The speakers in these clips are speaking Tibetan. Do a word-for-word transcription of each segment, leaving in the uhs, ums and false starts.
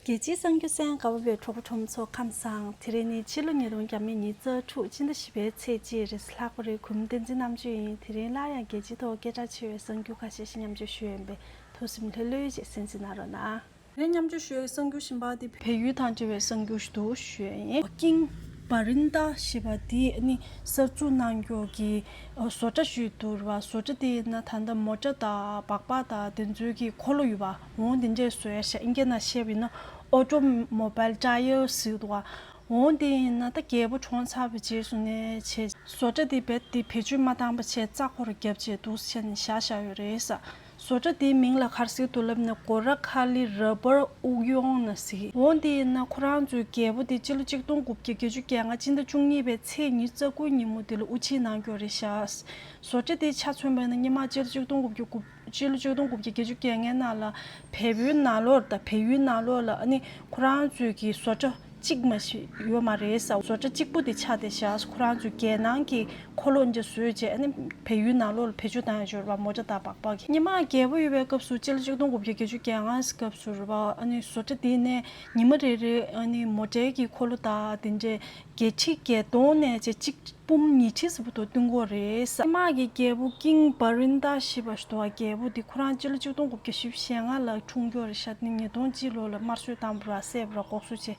རྒྱལ་སྤྱིའི་གསར་འགྱུར་གསན་དགའ་བོ་བའི་གྲོགས་པོ་གྲོགས་མོ་ཚོ་ཁམས་བཟང་། དེ་རིང་ནི་ཕྱི་ལོ་ཉིས་སྟོང་ཉི་ཤུ་རྩ་དྲུག་སྤྱི་ཟླ་བཞི་པའི་ཚེས་གཅིག་རེད། ལྷག་པ་རེད། གུས་མོ་བསྟན་འཛིན་རྣམ་དཔྱོད་ཡིན། དེ་རིང་སླར་ཡང་རྒྱལ་སྤྱིའི་ཐོག་སྐད་གྲགས་ཆེ་བའི་གསར་འགྱུར་ཁ་ཤས་ཤིག་མཉམ་སྤྱོད་ཞུ་ཡ་ཡིན་པས། ཐུགས་སེམས་ལྷོད་ལྷོད་བྱས་གསན་གཟིགས་གནང་རོགས་གནང་། དེ་རིང་མཉམ་སྤྱོད་ཞུ་ཡ་གི་གསར་འགྱུར་གཞན་པ་དེ་བལ་ཡུལ་དང་འབྲེལ་བའི་གསར་འགྱུར་ཞིག་འདུག་ཞུ་ཡ་ཡིན། ཀིང་བ་རིན་ཏཱ་ཞེས་པ་དེ་ནི་གསར་འཛུགས་གནང་རྒྱུ་གི་བཟོ་གྲྭ་ཞིག་འདུག་ར། བཟོ་གྲྭ་དེ་ཡིན་ན་ད་ལྟ་མོ་ཊ་དང་སྦག་སྦག་དང་དེ་ཚོའི་གི་འཁོར་ལོ་ཡོད་པ། འོང་དེ་འདྲས་བཟོ་ཡ་ཤག་ཨིན་སྐད་ནང་བཤད་པ་ཡིན་ན་ཨོ་ཊོ་མོ་བལ་ཊ་ཡར་ཟེར་འདུག་ག་འོང་དེ་ཡིན་ན་ད་རྒྱལ་པོ་གྲོངས་ཚར་བའི་རྗེས་སུ་ནས་བྱས་བཟོ་གྲྭ་དེ་རྦད་དེ་བེད་སྤྱོད་མ་བཏང་པ་བྱས་རྩ་ཁོ་ར་བརྒྱབ་བྱས་འདུག་སེ་བྱས་ནས་བཞག་བཞག་ཡོད་རེད་ས། བཟོ་གྲྭ་དེའི་མིང་ལ་ག་རེ་ཟེར་འདུག་ལབ་ན་གོ་ར་ཁ་ལི་ར་བར་ཨུ་ཡོང་ན་ཟེར། འོང་དེ་ཡིན་ན་ཁོ་རང་ཚོའི་རྒྱལ་པོ་དེ་སྤྱི་ལོ་གཅིག་སྟོང་དགུ་བརྒྱ་བརྒྱད་ཅུ་གྱ་ལྔ་སྤྱི་ཟླ་བཅུ་གཉིས་པའི་ཚེས་ཉི་ཤུ་རྩ་དགུ་ཉིན་མོ་དེ་ལ་དབུ་འབྱེད་གནང་རྒྱུ་རེད་ཤག་བཟོ་གྲྭ་དེ་ཆ་མཚོན་པ་ཡིན་ན་སྔོན་མ་སྤྱི་ལོ་གཅིག་སྟོང་དགུ་བརྒྱ་དགུ་སྤྱི་ལོ་གཅིག་སྟོང་དགུ་བརྒྱ་བརྒྱད་ཅུ་གྱ་ལྔའི་ནང་ལ་བལ་པོའི་ནང་ལོགས་དང་བལ་ཡུལ་ནང་ལོགས་ལ་ཨ་ནི་ཁོ་རང་ཚོའི་གི་བཟོ་གྲྭ་གཅིག་མ་ཞིག་ཡོད་མ་རེད་ས། བཟོ་གྲྭ་གཅིག་པུ་དེ་ཆགས་བསྡད་ཤག་ཁོ་རང་ཚོའི་རྒྱལ་ནང་གི་འཁོར་ལོ་འདྲ་བཟོས་རྗེས་ཨ་ནི་བལ་ཡུལ་ནང་ལོགས་ལ་བེད་སྤྱོད་བཏང་ཡ་ཡོད་རེད་པ། མོ་ཊ་དང་སྦག་སྦག་གི། སྔོན་མ་རྒྱལ་པོ་ཡོད་པའི་སྐབས་སུ་སྤྱི་ལོ་གཅིག་སྟོང་དགུ་བརྒྱ་བརྒྱད་ཅུ་གྱ་ལྔ་སྐབས་སུ་རེད་པ། ཨ་ནི་བཟོ་གྲྭ་དེ་ནས་ཉི་མ་རེ་རེ་ཨ་ནི་མོ་ཊའི་གི་འཁོར་ལོ་དང་དེ་འདྲའི་བརྒྱད་ཁྲི་བརྒྱད་སྟོང་ནས་བྱས་གཅིག་འབུམ་ཉི་ཁྲི་ཟེར་བ་དོ་བསྟུན་གྱི་ཡོད་རེད་ས། སྔོན་མ་གི་རྒྱལ་པོ་ཀིང་བ་རིན་ཏཱ་ཞེས་པ་ཞིག་འདུག་ག་རྒྱལ་པོ་འདི་ཁོ་རང་སྤྱི་ལོ་གཅིག་སྟོང་དགུ་བརྒྱ་བཞི་བཅུ་ཞེ་ལྔ་ལ་འཁྲུངས་ཡོད་རེད་ཤག་ནི་ཉིས་སྟོང་གཅིག་ལོ་ལ་དམར་གསོད་བཏང་བ་ར་བསད་པ་ར་ལྐོག་གསོད་བྱས།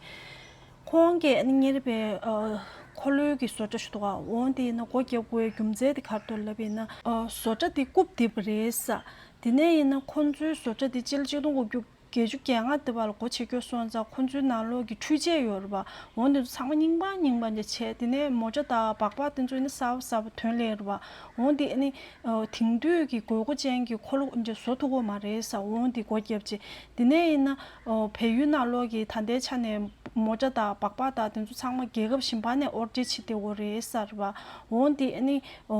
ཁོང་གིས་ནི་གཉེར་བའི་ཨ་འཁོར་ལོའི་གི་བཟོ་གྲྭ་ཞིག་འདུག་ག་འོང་དེ་ཡིན་ན་སྒོ་བརྒྱབ་དགོས་རྒྱུ་མཚན་དེ་ག་རེ་འདུག་ལབ་ཡིན་ན། ཨ་བཟོ་གྲྭ་དེ་རྐུབ་རྡིབ་པ་རེད་ས། དེ་ནས་ཡིན་ན་ཁོང་ཚོའི་བཟོ་གྲྭ་དེ་སྤྱི་ལོ་གཅིག་སྟོང་དགུ་བརྒྱ་བརྒྱད་ཅུ་གྱ་ལྔ་དེ་བར་ལ་སྒོ་ཕྱེ་རྒྱུ་སོང་ཙང་ཁོང་ཚོའི་ནང་ལོགས་ཀྱི་འཕྲུལ་ཆས་ཡོད་རེད་པ། འོ་འདི་ཚོ་ཚང་མ་རྙིང་པ་རྙིང་པ་འདྲ་བྱས། དེ་ནས་མོ་ཊ་དང་སྦག་སྦག་དེ་ཚོ་ནི་གསར་པ་གསར་པ་ཐོན་སླེབས་རེད་པ། འོ་འདི་ནི་ཨ་དེང་དུས་ཀྱི་དགོས་མཁོ་ཅན་གྱི་འཁོར་ལོ་འདྲ་བཟོ་ཐུབ་ཀྱི་མ་རེད་ས། འོ་འདི་སྒོ་བརྒྱབ་བྱས། དེ་ནས་ཡིན་ན་ཨ་བལ་ཡུལ་ནང་ལོགས་ཀྱི་ད་ལྟའི་ཆ་ནས་མོ་ཊ་དང་སྦག་སྦག་དང་དེ་ཚོ་ཚང་མ་རྒྱལ་ཁབ་གཞན་པ་ནས་ཨོར་ཌར་བྱེད་བསྡད་ཡོད་རེད་ས་རེད་པ། འོ་འདི་ནི་ཨ་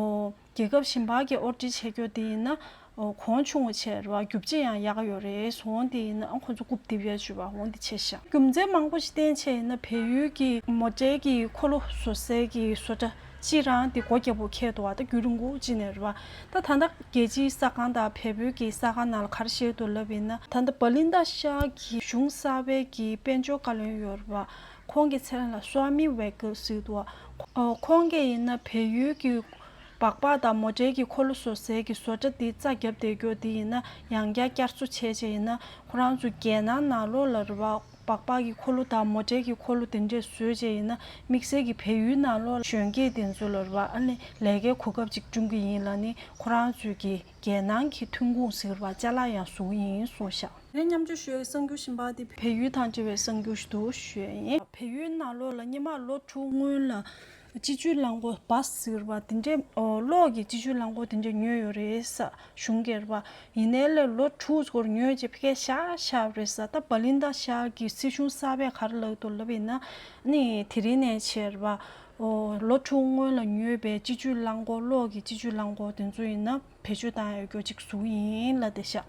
རྒྱལ་ཁབ་གཞན་པ་གིས་ཨོར་ཌར་བྱེད་རྒྱུ་དེ་ཡིན་ན། ཨོ་གོང་ཆུང་བ་བྱས་རེད་པ། རྒྱུ་ཆ་ཡང་ཡག་ག་ཡོད་རེད། འོང་དེ་ཡིན་ན་ཨ་ཁོ་ཚོ་རྐུབ་རྡིབ་ཡ་བྱུས་པ་འོང་དེ་བྱས་ཤག་རྒྱུ་མཚན་མང་པོ་ཞིག་བསྟན་བྱས་ཡིན་ན་བལ་ཡུལ་གྱི་མོ་ཊའི་གི་འཁོར་ལོ་བཟོ་སའི་གི་བཟོ་གྲྭ་གཅིག་རང་དེ་སྒོ་རྒྱག་དགོས་འཁེལ་འདུག་ག་ད་རྒྱུན་རིང་པོ་གཅིག་ནས་རེད་པ། ད་ད་ལྟ་རྒྱལ་སྤྱིའི་གསར་ཁང་དང་བལ་པོའི་གི་གསར་ཁང་ནང་ལ་ག་རེ་བཤད་འདུག་ལབ་ཡིན་ན། ད་ལྟ་བ་ལིན་ཏཱ་ཤར་གྱི་གཞུང་གསར་པའི་གི་དཔལ་འབྱོར་བཀའ་བློན་ཡོད་རེད་པ། ཁོང་གི་མཚན་ལ་སོ་མི་ཝེ་ཀེལ་ཟེར་འདུག་ག་ཁོང་གིས་ཡིན་ན་བལ་ཡུལ་གྱི་སྦག་སྦག་དང་མོ་ཊའི་གི་འཁོར་ལོ་བཟོ་སའི་གི་བཟོ་གྲྭ་དེ་རྩ་བརྒྱབ་བསྡད་རྒྱུ་དེ་ཡིན་ན་ཡང་བསྐྱར་བསྐྱར་གསོ་བྱས་བྱས་ཡིན་ན་ཁོ་རང་ཚོ་རྒྱལ་ནང་ནང་ལོགས་ལ་རེད་པ། སྦག་སྦག་གི་འཁོར་ལོ་དང་མོ་ཊའི་གི་འཁོར་ལོ་དེ་འདྲས་བཟོས་བྱས་ཡིན་ན་དམིགས་བསལ་གྱི་བལ་ཡུལ་ནང་ལོགས་ལ་གཞོན་སྐྱེས་དེ་ཚོ་ལ་རེད་པ། ཨ་ནི་ལས་ཀའི་གོ་སྐབས་ཅིག་བསྐྲུན་གྱི་ཡིན་ལབ་ནི་ཁོ་རང་ཚོའི་གི་རྒྱལ་ནང་གི་ཐོན་ཁུངས་ཟེར་བ་ཅ་ལག་ཡང་བཟོ་གི་ཡིན་གསུངས་ཤག་དེ་མཉམ་སྤྱོད་ཞུ་ཡའི་གསར་འགྱུར་གཞན་པ་དེ་བལ་ཡུལ་དང་འབྲེལ་བའི་གསར་འགྱུར་ཞིག་འདུག་ཞུ་ཡ་ཡིན། བལ་ཡུལ་ནང་ལོགས་ལ་སྔོན་མ་ལོ་དྲུག་སྔོན་ལ་སྤྱི་སྤྱོད་རླངས་འཁོར་བཱས་ཟེར་བ་དེ་འདྲའི་ཨོ་གློག་གི་སྤྱི་སྤྱོད་རླངས་འཁོར་དེ་འདྲ་ཉོས་ཡོད་རེད་ས། གཞུང་གིས་རེད་པ། ཡིན་ནའི་ལས་ལོ་དྲུག་སྐོར་ཉོས་རྗེས་ཕ་གིར་བཞག་བཞག་པ་རེད་ས། ད་བ་ལིན་ཏཱ་ཤར་གྱི་སྲིད་གཞུང་གསར་པས་ག་རེ་ལབ་འདུག་ལབ་ཡིན་ན། ནི་དེ་རིང་ནས་བྱས་རེད་པ། ཨོ་ལོ་དྲུག་སྔོན་ལ་ཉོས་པའི་སྤྱི་སྤྱོད་རླངས་འཁོར་གློག་གི་སྤྱི་སྤྱོད་རླངས་འཁོར་དེ་ཚོ་ཡིན་ན། བེད་སྤྱོད་བཏང་ཡོད་རྒྱུ་ཅིག་བཟོ་གི་ཡིན་ལབ་བསྡད་ཤག་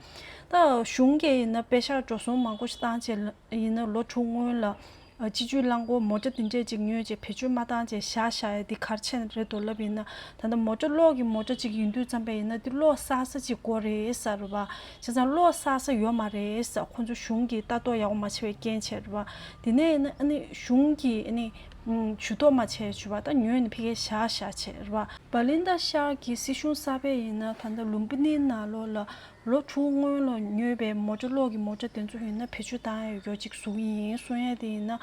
ད་གཞུང་གིས་ཡིན་ན་པེ་ཤག་འགྲོ་སོང་མང་པོ་ཞིག་བཏང་བྱས་ཡིན་ན་ལོ་དྲུག་སྔོན་ལ་སྤྱི་སྤྱོད་རླངས་འཁོར་མོ་ཊ་དེ་འདྲས་ཅིག་ཉོས་བྱས་བེད་སྤྱོད་མ་བཏང་བྱས་བཞག་བཞག་ཡ་འདི་ག་རེ་བྱས་ནས་རེད་འདུག་ལབ་ཡིན་ན། ད་ལྟ་མོ་ཊ་གློག་གི་མོ་ཊ་ཅིག་ཡིན་དུས་ཙམ་པ་ཡིན་ན་འདི་གློག་བསགས་ས་ཅིག་དགོས་རེད་ས་རེད་པ། བྱས་ཙང་གློག་བསགས་ས་ཡོད་མ་རེད་ས། ཁོང་ཚོ་གཞུང་གིས་ལྟ་རྟོག་ཡག་པོ་མ་བྱས་པའི་རྐྱེན་བྱས་རེད་པ། དེ་ནས་ཡིན་ན་ཨ་ནི་གཞུང་གིས་ཨ་ནི་ཇུས་གཏོགས་མ་བྱས་བྱས་པ་ད་ཉོས་ནས་ཕ་གིར་བཞག་བཞག་བྱས་རེད་པ། བ་ལིན་ཏཱ་ཤར་གྱི་སྲིད་གཞུང་གསར་པས་ཡིན་ན་ད་ལྟ་ལུམ་བི་ནི་ནང་ལོགས་ལ་ལོ་དྲུག་སྔོན་ལ་ཉོས་པའི་མོ་ཊ་གློག་གི་མོ་ཊ་དེ་ཚོ་ཡིན་ན་བེད་སྤྱོད་བཏང་ཡ་ཡོད་ཅིག་བཟོ་གི་ཡིན་གསུང་ཡ་དེ་ཡིན་ན།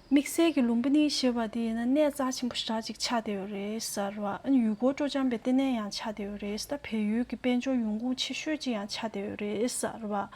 དམིགས་བསལ་གྱི་ལུམ་བི་ནི་ཞེས་པ་དེ་ཡིན་ན་གནས་རྩ་ཆེན་པོ་ཞེ་དྲག་ཅིག་ཆགས་བསྡད་ཡོད་རེད་ཟེར་བ། ཨ་ནི་ཡུལ་སྐོར་སྤྲོ་འཆམ་པའི་ལྟེ་གནས་ཡང་ཆགས་བསྡད་ཡོད་རེད། ད་བལ་ཡུལ་གྱི་དཔལ་འབྱོར་ཡོང་ཁུངས་ཆེ་ཤོས་ཅིག་ཡང་ཆགས་བསྡད་ཡོད་རེད་ཟེར་བ།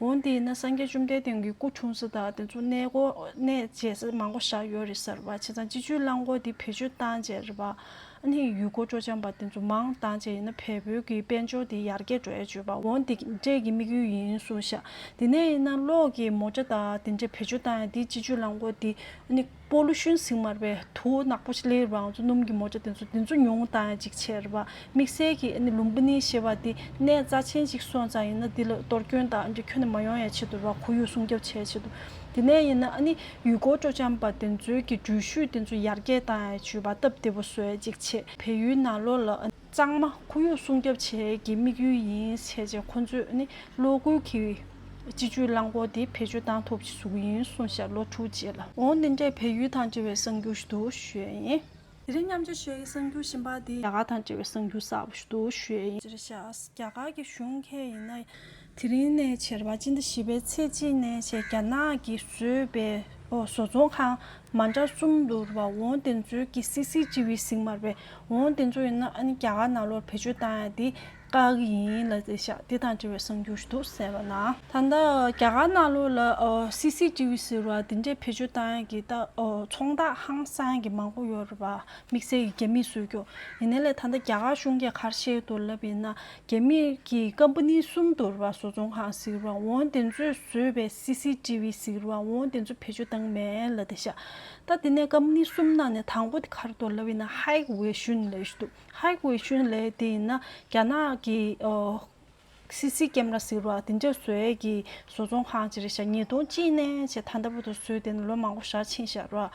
འོན་ཏེ་ཡིན་ན་སངས་རྒྱས་བཅོམ་ལྡན་འདས་ཀྱི་སྐུ་འཁྲུངས་ས་དང་དེ་ཚོ་གནས་སྐོར་གནས་མཇལ་ས་མང་པོ་ཞིག་ཡོད་རེད་ཟེར་བ། བྱས་ཙང་སྤྱི་སྤྱོད་རླངས་འཁོར་འདི་བེད་སྤྱོད་བཏང་བྱས་རེད་བ། ཨ་ནི་ཡུལ་སྐོར་སྤྲོ་འཆམ་པ་དེ་ཚོ་མང་བཏང་བྱས་ཡིན་ན་བལ་པོའི་གི་དཔལ་འབྱོར་དེ་ཡར་རྒྱས་འགྲོ་ཡ་བྱོས་པ་འོན་དེ་འདྲས་ཀྱི་དམིགས་ཡུལ་ཡིན་གསུངས་ཤག་དེ་ནས་ཡིན་ན་གློག་གི་མོ་ཊ་དང་དེ་འདྲས་བེད་སྤྱོད་བཏང་ཡ་དེ་སྤྱི་སྤྱོད་རླངས་འཁོར་དེ་ཨ་ནི་པོ་ལུ་ཤུན་ཟེར་མ་རེད་པས། དུག་ནག་པོ་ཞིག་སླེབས་རེད་པ། ང་ཚོ་སྣུམ་གྱི་མོ་ཊ་དེ་ཚོ་དེ་ཚོ་ཉུང་བཏང་ཡ་ཅིག་བྱས་རེད་པ། དམིགས་བསལ་གྱི་ཨ་ནི་ལུམ་བི་ནི་ཞེས་པ་དེ་གནས་རྩ་ཆེན་ཅིག་སོང་ཙང་ཡིན་ན་དེ་ལ་གཏོར་སྐྱོན་དང་ཨ་འདྲས་ཁྱོན་ནས་མ་ཡོང་ཡ་ཆེད་དུ་རེད་པ། ཁོར་ཡུག་སྲུང་སྐྱོབ་བྱས་ཆེད་དུ། དེ་ནས་ཡིན་ན་ཨ་ནི་ཡུལ་སྐོར་སྤྲོ་འཆམ་པ་དེ་ཚོའི་གི་འགྲུལ་བཞུད་དེ་ཚོ་ཡར་རྒྱས་བཏང་ཡ་བྱས་པ་སྟབས་བདེ་པོ་བཟོ་ཡ་ཅིག་བྱས། བལ་ཡུལ་ནང་ལོགས་ལ་གཙང་མ་ཁོར་ཡུག་སྲུང་སྐྱོབ་བྱེད་ཀྱི་དམིགས་ཡུལ་ཡིན་བྱས་བྱས་ཁོ་ཚོས་ནི་གློག་སྒུལ་གྱི་ སྤྱི་སྤྱོད་རླངས་འཁོར་དེ་བེད་སྤྱོད་བཏང་ཐུབ་ཅིག་བཟོ་གི་ཡིན་གསུངས་ཤག་ལོ་དྲུག་རྗེས་ལ། འོ་འདི་འདྲའི་བལ་ཡུལ་དང་འབྲེལ་བའི་གསར་འགྱུར་ཞིག་འདུག་ཞུ་ཡ་ཡིན། དེ་རིང་མཉམ་སྤྱོད་ཞུ་ཡ་གི་གསར་འགྱུར་གཞན་པ་དེ་རྒྱ་གར་དང་འབྲེལ་བའི་གསར་འགྱུར་གསར་པ་ཞིག་འདུག་ཞུ་ཡ་ཡིན། ཅེས་ཤག་རྒྱ་གར་གྱི་གཞུང་ཁྱེར་ཡིན་ན། དེ་རིང་ནས་བྱས་ར་བ་སྤྱི་ཟླ་བཞི་པའི་ཚེས་གཅིག་ནས་བྱས་རྒྱ་ནག་གིས་བཟོས་པའི་ཨོ་བཟོ་ཚོང་ཁང་མ་འདྲ་གསུམ་འདུག་ར་བ། འོ་དེ་ཚོའི་གི་སི་སི་ཊི་བི་ཟེར་གྱི་མ་རེད་པས། འོ་དེ་ཚོ་ཡིན་ན་ཨ་ནི་རྒྱ་གར་ནང་ལོགས་བེད་སྤྱོད་བཏང་ཡ་དེ་བཀག་གི་ཡིན་ལབ་བསྡད་ཤག་དེ་དང་འབྲེལ་བའི་གསར་འགྱུར་ཞིག་འདུག་གསན་པ་ན། ད་ལྟ་རྒྱ་གར་ནང་ལོགས་ལ་ཨོ་སི་སི་ཊི་བི་ཟེར་བ་དེ་འདྲའི་བེད་སྤྱོད་བཏང་ཡ་གི་ད་ཨོ་ཚོང་རྟགས་ཧང་སང་ཡ་གི་མང་པོ་ཡོད་རེད་པ། དམིགས་བསལ་གྱི་རྒྱ་མིས་བཟོས་རྒྱུ། ཡིན་ནའི་ལས་ད་ལྟ་རྒྱ་གར་གཞུང་གིས་ག་རེ་བཤད་འདུག་ལབ་ཡིན་ན། རྒྱ་མི་གི་ཀམ་པ་ནི་གསུམ་འདུག་ར་བ། བཟོ་ཚོང་ཁང་ཟེར་བ། འོ་དེ་ཚོས་བཟོས་པའི་སི་སི་ཊི་བི་ཟེར་བ། འོ་དེ་ཚོ་བེད་སྤྱོད་བཏང་མེད་ལབ་བསྡད་ཤག་ད་དེ་ནས་ཀམ་པ་ནི་གསུམ་ནང་ནས་དང་པོ་དེ་ག་རེ་འདུག་ལབ་ཡིན་ན། ཧའེ་ཝེ་ཤུན་ལབ་ཡ་ཞིག་འདུག་ཧའེ་ཝེ་ཤུན་ལབ་ཡ་དེ་ཡིན་ན་རྒྱ་ནག་གི་ཨོ་སི་སི་ཀེམ་ར་ཟེར་བ་དེ་འདྲ་བཟོ་ཡས་ཀྱི་བཟོ་ཚོང་ཁང་ཅིག་རེད་ཤག་ཉིས་སྟོང་གཅིག་ནས་བྱས་ད་ལྟ་བར་དུ་བཟོས་བསྡད་ནས་ལོ་མང་པོ་ཞེ་དྲག་ཕྱིན་ཤག་ར།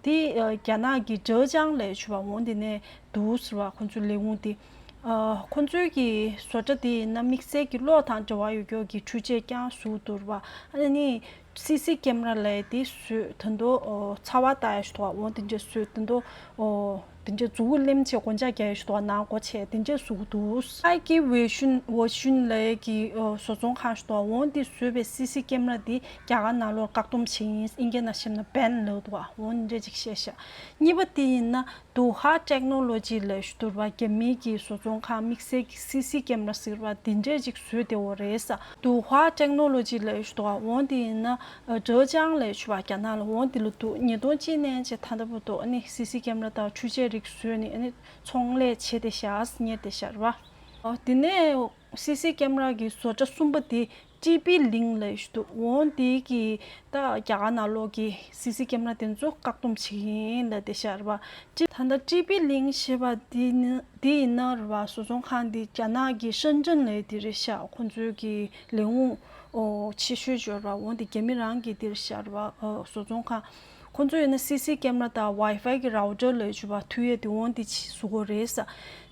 དེ་ཨ་རྒྱ་ནག་གི་ཀྲེ་ཅང་ལབ་ཡ་ཞིག་འདུག་པ། འོ་དེ་ནས་འདུག་ཟེར་བ། ཁོང་ཚོའི་ལས་ཁུངས་དེ། ཨ་ཁོང་ཚོའི་གི་བཟོ་གྲྭ་དེ་ཡིན་ན་དམིགས་བསལ་གྱི་གློག་དང་འབྲེལ་བ་ཡོད་རྒྱུ་གི་འཕྲུལ་ཆས་རྐྱང་བཟོས་འདུག་པ། ཨ་ནི་སི་སི་ཀེམ་ར་ལབ་ཡ་དེ་བཟོས་ད་དུང་ཨོ་ཚ་བ་ལྟ་ཡ་ཞིག་འདུག་པ། འོ་དེ་འདྲ་བཟོས་ད་དུང་ཨོ་དེ་འདྲའི་མཛུབ་གུ་ལེམ་བྱས་སྒོ་ལྕགས་རྒྱག་ཡ་ཞིག་འདུག་པ། ནང་སྒོ་ཕྱེ་དེ་འདྲའི་བཟོ་གི་འདུག་ཧའེ་ཝེ་ཤུན་ཝེ་ཤུན་ལབ་ཡ་གི་ཨོ་བཟོ་ཚོང་ཁང་ཞིག་འདུག་པ། འོ་དེ་བཟོས་པའི་སི་སི་ཀེམ་ར་དེ་རྒྱ་གར་ནང་ལོགས་བཀག་སྡོམ་བྱེད་ཡིན། ཨིན་སྐད་ནང་བཤད་ན་བེན་ལབ་འདུག་པ། འོ་འདི་འདྲ་ཅིག་བཤད་ཤག་གཉིས་པ་དེ་ཡིན་ན་དུ་ཧ་ཊེག་ནོ་ལོ་ཇི་ལབ་ཞིག་འདུག་པ། རྒྱ་མིའི་གི་བཟོ་ཚོང་ཁང་དམིགས་བསལ་གྱི་སི་སི་ཀེམ་ར་ཟེར་བ་དེ་འདྲས་ཅིག་བཟོས་བསྡད་ཡོད་རེད་ས། དུ་ཧ་ཊེག་ནོ་ལོ་ཇི་ལབ་ཞིག་འདུག་པ། འོ་དེ་ཡིན་ན་ཨ་ཀྲེ་ཅང་ལབ་ཞིག་པ། རྒྱ་ནག་ལ། འོ་དེ་ལ་འདུག་ཉིས་སྟོང་གཅིག་ནས་བྱས་ད་ལྟ་བར་དུ་ཨ་ནི་སི་སི་ཀེམ་ར་དང་འཕྲུལ་ཆས་རིགས་བཟོས་ནས་ཨ་ནི་ཚོང་ལས་བྱས་བསྡད་ཤག་གཉེར་བསྡད་ཤག་རེད་པ། ཨོ་དེ་ནས་སི་སི་ཀེམ་ར་གི་བཟོ་གྲྭ་གསུམ་པ་དེ་ཀྲི་པི་ལིང་ལབ་ཞིག་འདུག་འོ་དེ་གི་ད་རྒྱ་གར་ནང་ལོགས་ཀྱི་སི་སི་ཀེམ་ར་དེ་ཚོ་བཀག་སྡོམ་བྱེད་ཀྱི་ཡིན་ལབ་བསྡད་ཤག་རེད་པ། ཀྲི་ད་ལྟ་ཀྲི་པི་ལིང་ཞེས་པ་དེ་ནི་དེ་ཡིན་ན་རེད་པ། བཟོ་ཚོང་ཁང་དེ་རྒྱ་ནག་གི་ཧྲེན་ཀྲེན་ལབ་ཡ་དེ་རེད་ཤག་ཁོང་ཚོའི་གི་ལས་ཁུངས་ཨོ་ཆེ་ཤོས་ཡོད་རེད་པ། འོ་དེ་རྒྱ་མི་རང་གི་དེ་རེད་ཤག་རེད་པ། ཨོ་བཟོ་ཚོང་ཁང་། ཁོང་ཚོ་ཡིན་ན་སི་སི་ཀེམ་ར་དང་ཝའི་ཕའི་གི་རའུ་ཊར་ལབ་ཡ་ཞིག་པ་མཐུད་ཡས་དེ་འོ་དེ་ཕྱིས་བཟོ་གི་རེད་ས།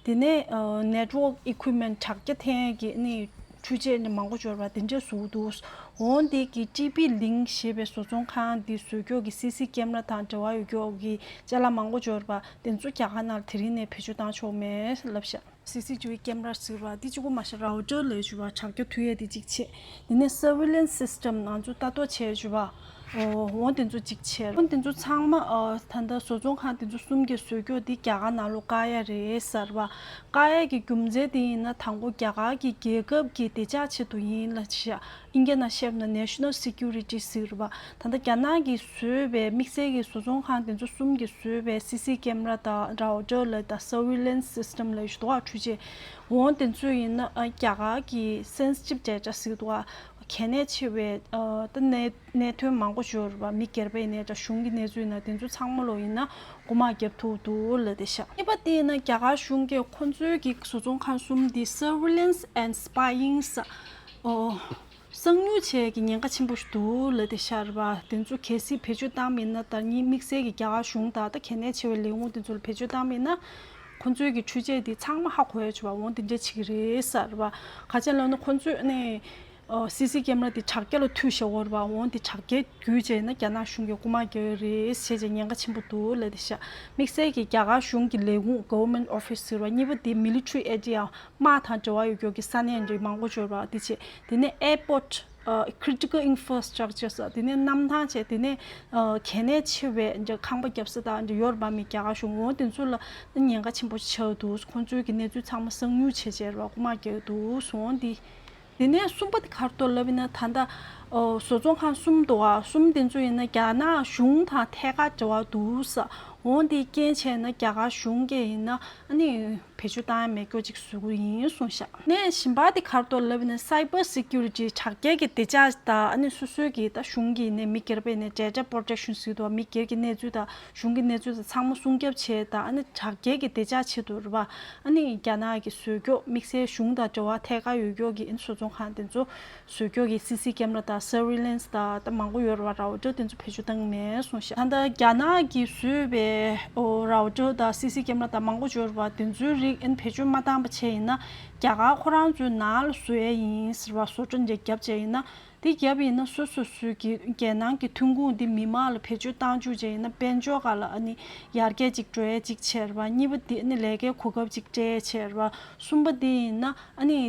དེ་ནས་ཨ་ནེཊ་ཝོག་ཨི་ཀུའིབ་མེན་ཊི་དྲ་རྒྱ་འཐེན་ཡས་ཀྱི་ནི་འཕྲུལ་ཆས་ནི་མང་པོ་ཡོད་རེད་པ། དེ་འདྲས་བཟོ་གི་འདུག་འོ་དེ་གི་ཀྲི་པི་ལིང་ཞེས་པའི་བཟོ་ཚོང་ཁང་དེ་བཟོ་རྒྱུ་གི་སི་སི་ཀེམ་ར་དང་འབྲེལ་བ་ཡོད་རྒྱུ་གི་ཅ་ལག་མང་པོ་ཡོད་རེད་པ། དེ་ཚོ་རྒྱ་གར་ནང་ལ་དེ་རིང་ནས་བེད་སྤྱོད་བཏང་ཆོག་མེད་ལབ་ཤག་སི་སི་ཊི་བི་ཀེམ་ར་ཟེར་བ་འདི་གཅིག་པོ་མ་ཟད་རའུ་ཊར་ལབ་ཡ་ཞིག་པ་དྲ་རྒྱ་མཐུད་ཡས་དེ་གཅིག་བྱས། དེ་ནས་སར་ཝེ་ལེན་སི་སི་ཊེམ་ང་ཚོ་ལྟ་རྟོག་བྱས་ཡས་ཞིག་པ། འོ་འོ་དེ་ཚོ་གཅིག་བྱས། འོ་དེ་ཚོ་ཚང་མ་ཨ་ད་ལྟ་བཟོ་ཚོང་ཁང་དེ་ཚོ་གསུམ་གྱིས་བཟོ་རྒྱུ་འདི་རྒྱ་གར་ནང་ལོགས་བཀག་ཡ་རེད་ཟེར་བ། བཀག་ཡ་གི་རྒྱུ་མཚན་དེ་ཡིན་ན་དང་པོ་རྒྱ་གར་གྱི་རྒྱལ་ཁབ་ཀྱི་བདེ་འཇགས་ཆེད་དུ་ཡིན་ལབ་བྱས། ཨིན་སྐད་ནང་བཤད་ན་National Security ཟེར་བ། ད་ལྟ་རྒྱ་ནག་གིས་བཟོས་པའི་དམིགས་བསལ་གྱི་བཟོ་ཚོང་ཁང་དེ་ཚོ་གསུམ་གྱིས་བཟོས་པའི་སི་སི་ཀེམ་ར་དང་རའུ་ཊར་ལ་དང་སར་ཝེ་ལེན་སི་སི་ཊེམ་ལ་ཞུ་དོགས་འཕྲུལ་ཆས། འོ་དེ་ཚོ་ཡིན་ན་ཨ་རྒྱ་གར་གྱི་སེན་སི་ཊིབ་ཌེ་ཊ་ཟེར་དོགས་གལ་གནད་ཆེ་བའི་ཨ་ད་གནད་གནད་དོན་མང་པོ་ཡོད་རེད་པ། མི་སྒེར་པའི་གནས་ཚུལ་གཞུང་གི་གནས་ཚུལ་ཡིན་ན་དེ་ཚོ་ཚང་མ་ལོ་ཡིན་ན་རྐུ་མ་རྒྱབ་ཐུབ་འདུག་ལབ་བསྡད་ཤག་གཉིས་པ་དེ་ཡིན་ན་རྒྱ་གར་གཞུང་གིས་ཁོ་ཚོའི་གི་བཟོ་ཚོང་ཁང་གསུམ་དེ་Surveillance and Spying ཨོ། གསང་ཉུལ་བྱེད་ཀྱི་ཉེན་ཁ་ཆེན་པོ་ཞིག་འདུག་ལབ་བསྡད་ཤག་རེད་པ། དེ་ཚོ་གལ་སྲིད་བེད་སྤྱོད་བཏང་མིན་ན་ད་ནི་དམིགས་བསལ་གྱི་རྒྱ་གར་གཞུང་དང་ད་གལ་གནད་ཆེ་བའི་ལས་ཁུངས་དེ་ཚོ་ལ་བེད་སྤྱོད་བཏང་མིན་ན། ཁོ་ཚོའི་གི་འཕྲུལ་ཆས་དེ་ཚང་མ་ཧ་གོ་ཡ་ཆེ་བ་འོང་དེ་འདྲས་བྱེད་ཀྱི་རེད་ཟེར་རེད་པ། ག་ཅི་ལབ་ན་ཁོ་ཚོས་ནི་ཨོ་སི་སི་ཀེམ་ར་དེ་དྲ་རྒྱ་ལ་མཐུད་བཞག་ཡོད་རེད་པ། འོང་དེ་དྲ་རྒྱའི་བརྒྱུད་བྱས་ན་རྒྱ་ནག་གཞུང་གིས་རྐུ་མ་རྒྱག་གི་རེད་ཟེར་བྱས་ཉེན་ཁ་ཆེན་པོ་འདུག་ལབ་བསྡད་ཤག་དམིགས་བསལ་གྱི་རྒྱ་གར་གཞུང་གི་ལས་ཁུངས་Government Office ཟེར་བ་གཉིས་པ་དེ་Military Area དམག་དང་འབྲེལ་བ་ཡོད་རྒྱུ་གི་ས་གནས་འདྲ་མང་པོ་ཡོད་རེད་པ། དེ་བྱས་དེ་ནས་Airport Critical Infrastructure ཟེར་དེ་ནས་གནམ་ཐང་བྱས་དེ་ནས་གལ་གནད་ཆེ་བའི་འདྲ་ཁང་པ་རྒྱབ་ས་དང་འདྲ་ཡོད་རེད་པ། མི་རྒྱ་གར་གཞུང་འོང་དེ་ཚོ་ལ་ཉེན་ཁ་ཆེན་པོ་ཆགས་འདུག་ཁོང་ཚོའི་གི་གནས་ཚུལ་ཚང་མ་གསང་ཉུལ་བྱས་བྱས་རེད་པ། རྐུ་མ་རྒྱག་འདུག་སོང་དེ། དེ་ནས་གསུམ་པ་དེ་ག་རེ་འདུག་ལབ་ཡིན་ན་ད་ལྟ་ཨོ་བཟོ་ཚོང་ཁང་གསུམ་འདུག་ཨ། གསུམ་དེ་ཚོ་ཡིན་ན་རྒྱ་ནག་གཞུང་དང་ཐད་ཀར་འབྲེལ་བ་འདུག་ས། འོང་དེ་རྐྱེན་བྱས་ན་རྒྱ་གར་གཞུང་གིས་ཡིན་ན་ཨ་ནི་བེད་སྤྱོད་བཏང་ཡ་མེད་སྐྱོ་ཅིག་བཟོ་གི་ཡིན་གསུངས་ཤག་ནས་གཞན་པ་དེ་ག་རེ་འདུག་ལབ་ཡིན་ན་Cyber Security དྲ་རྒྱའི་གི་བདེ་འཇགས་དང་ཨ་ནི་སོ་སོའི་གི་ད་གཞུང་གི་ནས་མི་སྒེར་པའི་ནས་Data Protection ཟེར་འདུག་མི་སྒེར་གྱི་གནས་ཚུལ་དང་གཞུང་གི་གནས་ཚུལ་དང་ཚང་མ་སྲུང་སྐྱོབ་བྱས་དང་ཨ་ནི་དྲ་རྒྱའི་གི་བདེ་འཇགས་ཆེད་དུ་རེད་པ། ཨ་ནི་རྒྱ་ནག་གི་བཟོ་རྒྱུ་དམིགས་བསལ་གཞུང་དང་འབྲེལ་བ་ཐད་ཀར་ཡོད་རྒྱུ་གི་ཨ་ནི་བཟོ་ཚོང་ཁང་དེ་ཚོ་བཟོ་རྒྱུ་གི་སི་སི་ཀེམ་ར་དང་Surveillance དང་ད་མང་པོ་ཡོད་རེད་པ། རའུ་ཊར་དེ་ཚོ་བེད་སྤྱོད་བཏང་མེད་གསུངས་ཤག་ད་ལྟ་རྒྱ་ནག་གིས་བཟོས་པའི་ཨོ་རའུ་ཊར་དང་སི་སི་ཀེམ་ར་དང་མང་པོ་ཡོད་རེད་པ། དེ་ཚོའི་རིགས་ཨ་ནི་བེད་སྤྱོད་མ་བཏང་པ་བྱས་ཡིན་ན་རྒྱ་གར་ཁོ་རང་ཚོའི་ནང་ལ་བཟོ་ཡ་ཡིན་ཟེར་བ་བཟོ་སྐྲུན་བྱས་བརྒྱབ་བྱས་ཡིན་ན། དེ་བརྒྱབ་ཡིན་ན་སོ་སོ་སོའི་གི་རྒྱལ་ནང་གི་ཐོན་ཁུངས་འདི་མི་མང་ལ་བེད་སྤྱོད་བཏང་བཅུག་བྱས་ཡིན་ན་དཔལ་འབྱོར་སྒང་ལ་ཨ་ནི་ཡར་རྒྱས་ཅིག་འགྲོ་ཡས་ཅིག་བྱས་རེད་པ། གཉིས་པ་དེ་ཨ་ནི་ལས་ཀའི་གོ་སྐབས་ཅིག་སྤྲད་ཡས་བྱས་རེད་པ། གསུམ་པ་དེ་ཡིན་ན་ཨ་ནི་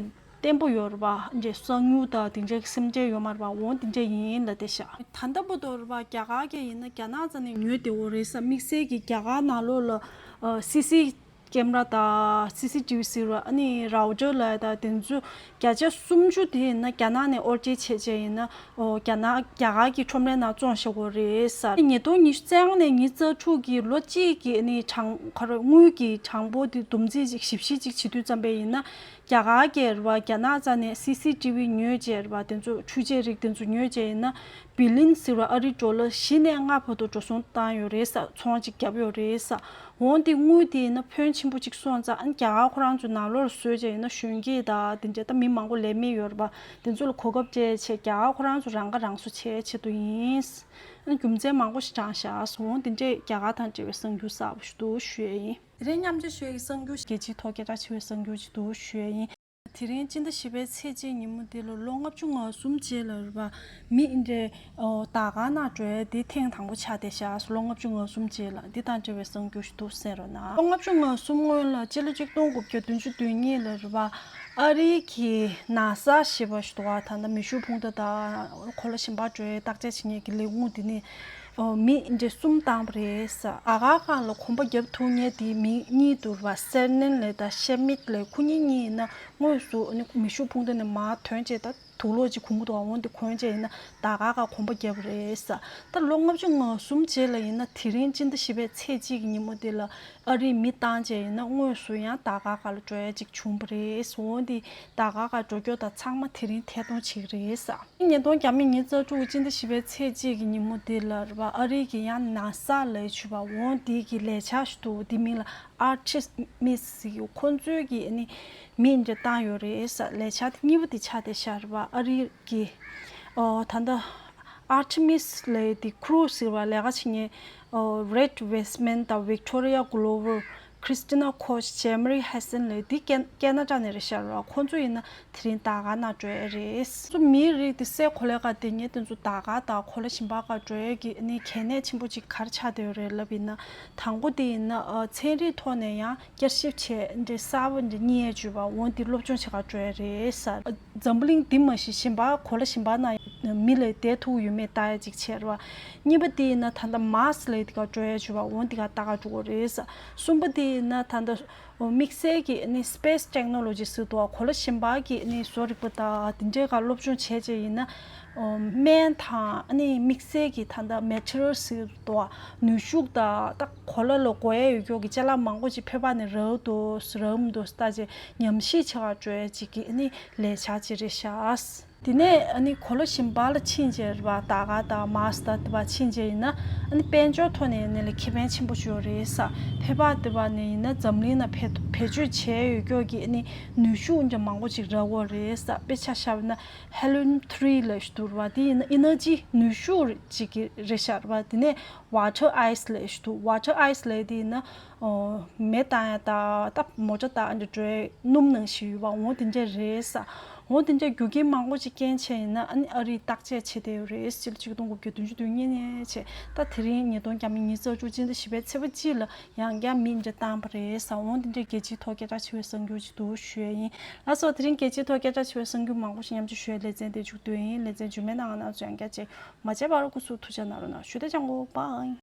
བརྟན་པོ་ཡོད་རེད་པ། འདྲེ་གསང་ཉུལ་དང་དེ་འདྲའི་སེམས་ཁྲལ་ཡོད་མ་རེད་པ། འོ་དེ་འདྲ་ཡིན་ལབ་བསྡད་ཤག་ད་ལྟ་བར་དུ་རེད་པ། རྒྱ་གར་གྱི་ཡིན་ན་རྒྱ་ནག་རྩ་ནས་ཉོས་བསྡད་ཡོད་རེད་ཟེར། དམིགས་བསལ་གྱི་རྒྱ་གར་ནང་ལོགས་ལ་ཨ་སི་སི་ཀེམ་ར་དང་སི་སི་ཊི་ཝི་ཟེར་བ་ཨ་ནི་རའུ་ཊར་ལབ་ཡ་དང་དེ་ཚོ་བརྒྱ་ཆ་སུམ་ཅུ་དེ་ཡིན་ན་རྒྱ་ནག་ནས་དབོར་འཇལ་བྱས་བྱས་ཡིན་ན་ཨོ་རྒྱ་ནག་རྒྱ་གར་གྱི་ཁྲོམ་རའི་ནང་བཙོང་བཞག་གི་རེད་ཟེར། ཉིས་སྟོང་ཉི་ཤུ་རྩ་ལྔ་ནས་ཉི་ཤུ་རྩ་དྲུག་གི་ལོ་གཅིག་གི་ཨ་ནི་གྲངས་ཁ་རོ་དངུལ་གྱི་གྲངས་འབོར་དེ་བསྡོམས་རྩིས་ཅིག་ཞིབ་བཤེར་ཅིག་བྱེད་དུས་ཙམ་པ་ཡིན་ན། རྒྱ་གར་གྱིས་རེད་པ། རྒྱ་ནག་རྩ་ནས་སི་སི་ཊི་ཝི་ཉོས་བྱས་རེད་པ། དེ་ཚོ་འཕྲུལ་ཆས་རིགས་དེ་ཚོ་ཉོས་བྱས་ཡིན་ན་བི་ལིན་ཟེར་བ་ཨ་རིའི་ཌོ་ལར་བཞི་ནས་ལྔ་བར་དུ་འགྲོ་སོང་བཏང་ཡོད་རེད་ཟེར། ཚོང་ཅིག་བརྒྱབ་ཡོད་རེད་ཟེར། འོ་དེ་དངུལ་དེ་ཡིན་ན་ཕོན་ཆེན་པོ་ཅིག་སོང་ཙང་ཨ་ནི་རྒྱ་གར་ཁོ་རང་ཚོ་ནང་ལོགས་ལ་བཟོས་བྱས་ཡིན་ན་གཞོན་སྐྱེས་དང་དེ་འདྲ་ད་མི་མང་པོ་ལས་མེད་ཡོད་རེད་པ། དེ་ཚོ་ལ་གོ་སྐབས་སྤྲད་བྱས་རྒྱ་གར་ཁོ་རང་ཚོ་རང་ཁ་རང་གསོ་བྱེད་ཆེད་དུ་ཡིན། ཨ་ནི་རྒྱུ་མཚན་མང་པོ་ཞིག་དྲངས་ཤག་འོ་དེ་འདྲས་རྒྱ་གར་དང་འབྲེལ་བའི་གསར་འགྱུར་གསར་པ་ཞིག་འདུག་ཞུ་ཡས་ཡིན། དེ་རིང་མཉམ་སྤྱོད་ཞུ་ཡས་ཀྱི་གསར་འགྱུར་རྒྱལ་སྤྱིའི་ཐོག་སྐད་གྲགས་ཆེ་བའི་གསར་འགྱུར་ཅིག་འདུག་ཞུ་ཡས་ཡིན། དེ་རིང་སྤྱི་ཟླ་བཞི་པའི་ཚེས་གཅིག་ཉིན་མོ་འདི་ལ་ལོ་ལྔ་བཅུ་ང་གསུམ་རྗེས་ལ་རེད་པ། མི་འདི་འདྲའི་ཨོ་དར་དཀར་ནང་འགྲོ་ཡས་དེ་ཐེངས་དང་པོ་ཆགས་བསྡད་ཤག་ལོ་ལྔ་བཅུ་ང་གསུམ་རྗེས་ལ་འདི་དང་འབྲེལ་བའི་གསར་འགྱུར་ཞིག་འདུག་གསན་རོགས་གནང་། ལོ་ལྔ་བཅུ་ང་གསུམ་སྔོན་ལ་སྤྱི་ལོ་གཅིག་སྟོང་དགུ་བརྒྱ་བདུན་ཅུ་དོན་གཉིས་ལ་རེད་པ། ཨ་རིའི་གི་ནཱ་ས་ཞེས་པ་ཞིག་འདུག་ག་ད་ལྟ་མེ་ཤུགས་འཕུང་མདའ་དང་གོ་ལ་གཞན་པ་འགྲོ་ཡས་བརྟག་དཔྱད་བྱེད་མཁན་གྱི་ལས་ཁུངས་དེ་ནས། ཨོ་མི་འདི་གསུམ་བཏང་བ་རེད་ཟེར། དར་དཀར་སྒང་ལ་གོམ་པ་རྒྱབ་ཐུབ་མཁན་དེ་མི་གཉིས་འདུག་རེད་པ། སེར་ནན་ལེ་དང་ཤེ་མིད་ལེ། ཁོ་གཉིས་གཉིས་ཡིན་ན་དངོས་སུ་ཨ་ནི་མེ་ཤུགས་འཕུང་མདའ་ནས་མར་ཐོན་བྱས་ད་དུག་ལོག་ཅིག་གོན་གྱི་འདུག་འོ་འདི་གོན་བྱས་ཡིན་ན་དར་དཀར་སྒང་གོམ་པ་རྒྱབ་པ་རེད་ཟེར། ད་ལོ་ལྔ་བཅུ་ང་གསུམ་རྗེས་ལ་ཡིན་ན་དེ་རིང་སྤྱི་ཟླ་བཞི་པའི་ཚེས་གཅིག་གི་ཉིན་མོ་འདི་ལ་ཨ་རིའི་མི་བཏང་བྱས་ཡིན་ན་དངོས་སུ་ཡང་དར་དཀར་སྒང་ལ་འགྲོ་ཡ་ཅིག་བྱུང་བ་རེད་ཟེར། འོ་འདི་དར་དཀར་སྒང་འགྲོ་སྐྱོད་དང་ཚང་མ་དེ་རིང་ཐད་གཏོང་བྱེད་ཀྱི་རེད་ཟེར། ཉིས་སྟོང་ཉི་ཤུ་རྩ་དྲུག་སྤྱི་ཟླ་བཞི་པའི་ཚེས་གཅིག་གི་ཉིན་མོ་འདི་ལ་རེད་པ། ཨ་རི་གི་ཡང་ནཱ་ས་ལབ་ཡས་ཅིག་ཡོད་པ། འོ་འདི་གི་ལས་འཆར་ཞིག་འདུག་འདི་མིང་ལ་ཨར་ཊི་མིས་ཟེར་གྱི། ཁོང་ཚོའི་གི་ཨ་ནི་མི་འདྲ་བཏང་ཡོད་རེད་ཟེར། ལས་འཆར་དེ་གཉིས་པ་དེ་ཆགས་བསྡད་ཤག་རེད་པ། ཨ་རི་གི་ཨོ་ད་ལྟ་ཨར་ཊི་མིས་ལབ་ཡས་དེ་ཁུ་རུ་ཟེར་བ་ལས་ཀ་བྱེད་མཁན་ཨོ་རེད་ཝེས་མན་དང་ཝིག་ཊོ་རི་ཡ་གྷོ་ལོ་བལ། ཁྲིས་ཊི་ན་ཁོཆ། ཇེ་མ་རི་ཧེ་སན་ལབ་ཡས་དེ་ཀེ་ཀེ་ན་ཌ་ནས་རེད་ཤག་རེད་པ། ཁོང་ཚོ་ཡིན་ན་དེ་རིང་དར་དཀར་ནང་འགྲོ་ཡས་རེད། ཁོང་ཚོ་མིའི་རིགས་དེ་སའི་གོ་ལའི་སྒང་བསྡད་མཁན་དེ་ཚོ་དར་དཀར་དང་གོ་ལ་གཞན་པ་སྒང་འགྲོ་ཡས་ཀྱི་ཨ་ནི་གལ་གནད་ཆེན་པོ་ཅིག་ག་རེ་ཆགས་བསྡད་ཡོད་རེད་ལབ་ཡིན་ན། དང་པོ་དེ་ཡིན་ན་ཨ་ཚན་རིག་ཐོག་ནས་ཡང་བསྐྱར་ཞིབ་བྱས་འདི་གསར་པ་འདི་རྙེད་ཡས་ཅིག་ཡོད་པ། འོ་འདི་སློབ་སྦྱོང་བྱེད་གར་འགྲོ་ཡས་རེད་ཟེར། འཛམ་བུ་གླིང་འདི་མ་གཞི་གཞན་པ་གོ་ལ་གཞན་པ་ནང་མི་ལ་བསྡད་ཐུབ་ཡོད་མེད་ལྟ་ཡས་ཅིག་བྱས་རེད་པ། གཉིས་པ་དེ་ཡིན་ན་ད་ལྟ་མཱར་སི་ལབ་ཡས་དེ་གར་འགྲོ་ཡས་ཅིག་ཡོད་པ། འོ་འདི་གར་ལྟ་གར་འགྲོ་གི་རེད་ཟེར། གསུམ་པ་དེ་ཡིན་ན་ད་ལྟ་དམིགས་བསལ་གྱི་ཨ་ནི་སི་པེ་སི་ཊེག་ནོ་ལོ་ཇི་ཟེར་འདུག་པ། གོ་ལ་གཞན་པ་གི་ཨ་ནི་བཟོ་རིག་པ་དང་དེ་འདྲའི་སྒང་སློབ་སྦྱོང་བྱས་བྱས་ཡིན་ན། ཨོ་སྨན་དང་ཨ་ནི་དམིགས་བསལ་གྱི་ད་ལྟ་མེ་ཊི་རི་ཡལ་ཟེར་འདུག་པ། ནུས་ཤུགས་དང་ད་གོ་ལ་ལ་དགོས་ཡས་ཡོད་ཀྱོག་གི་ཅ་ལག་མང་པོ་ཅིག་ཕལ་པ་ནས་རག་འདུག་རག་མི་འདུག་ལྟ་བྱས་ཉམས་ཞིབ་བྱེད་གར་འགྲོ་ཡས་ཅིག་གི་ཨ་ནི་ལས་འཆར་ཅིག་རེད་ཤག་དེ་ནས་ཨ་ནི་གོ་ལ་གཞན་པ་ལ་ཕྱིན་བྱས་རེད་པ། དར་དཀར་དང་མཱར་སི་དང་དེ་བར་ཕྱིན་བྱས་ཡིན་ན་ཨ་ནི་དཔལ་འབྱོར་ཐོག་ནས་ཨ་ནི་ལ་ཁེ་ཕན་ཆེན་པོ་ཞིག་ཡོད་རེད་ཟེར། ཕལ་པ་དེ་བར་ནས་ཡིན་ན་འཛམ་གླིང་ནང་བེད་བེད་སྤྱོད་བྱས་ཡོད་ཀྱོག་གི་ཨ་ནི་ནུས་ཤུགས་འདྲ་མང་པོ་ཅིག་རག་གི་རེད་ཟེར། དཔེ་ཆ་བཞག་པ་ན་ཧེ་ལིམ་ཐི་རི་ལབ་ཞིག་འདུག་རེད་པ། དེ་ཡིན་ན་ཨེ་ནར་ཇི་ནུས་ཤུགས་ཅིག་གི་རེད་ཤག་རེད་པ། དེ་ནས་ཝ་ཊར་ཨའི་སི་ལབ་ཞིག་འདུག་ཝ་ཊར་ཨའི་སི་ལབ་དེ་ཡིན་ན་ཨོ་མེ་བཏང་ཡ་དང་ད་མོ་ཊ་བཏང་ཡ་འདྲ་འགྲོ་ཡས་སྣུམ་ནང་བཞིན་ཡོད་པ། འོ་དེ་འདྲ་རེད་ཟེར། འོ་དེ་འདྲ་རྒྱུ་རྐྱེན་མང་པོ་ཅིག་རྐྱེན་བྱས་ཡིན་ན་ཨ་ནི་ཨ་རིས་བརྟག་དཔྱད་བྱེད་བསྡད་ཡོད་རེད། སྤྱི་ལོ་ཆིག་སྟོང་དགུ་བརྒྱ་བདུན་ཅུ་དོན་གཉིས་ནས་བྱས་ད་དེ་རིང་ཉིས་སྟོང་ཉི་ཤུ་རྩ་དྲུག་སྤྱི་ཟླ་བཞི་པའི་ཚེས་པ་གཅིག་ལ་ཡང་བསྐྱར་མི་འདྲ་བཏང་བ་རེད་ཟེར། འོ་དེ་འདྲའི་རྒྱལ་སྤྱིའི་ཐོག་སྐད་གྲགས་ཆེ་བའི་གསར་འགྱུར་ཅིག་འདུག་ཞུ་ཡས་ཡིན། ལགས་སོ། དེ་རིང་རྒྱལ་སྤྱིའི་ཐོག་སྐད་གྲགས་ཆེ་བའི་གསར་འགྱུར་མང་པོ་ཞིག་མཉམ་སྤྱོད་ཞུ་ཡས་ལེ་ཚན་དེ་མཇུག་བསྡུ་ཡིན། ལེ་ཚན་རྗེས་མའི་ནང་ང་རང་ཚོ་ཡང་བསྐྱར་མཇལ། མ་མཇལ་བར་སྐུ་གཟུགས་ཐུགས་ཅག་གནང་རོགས་གནང་། ཞུ་དེ་ཅང་གོ་པའི།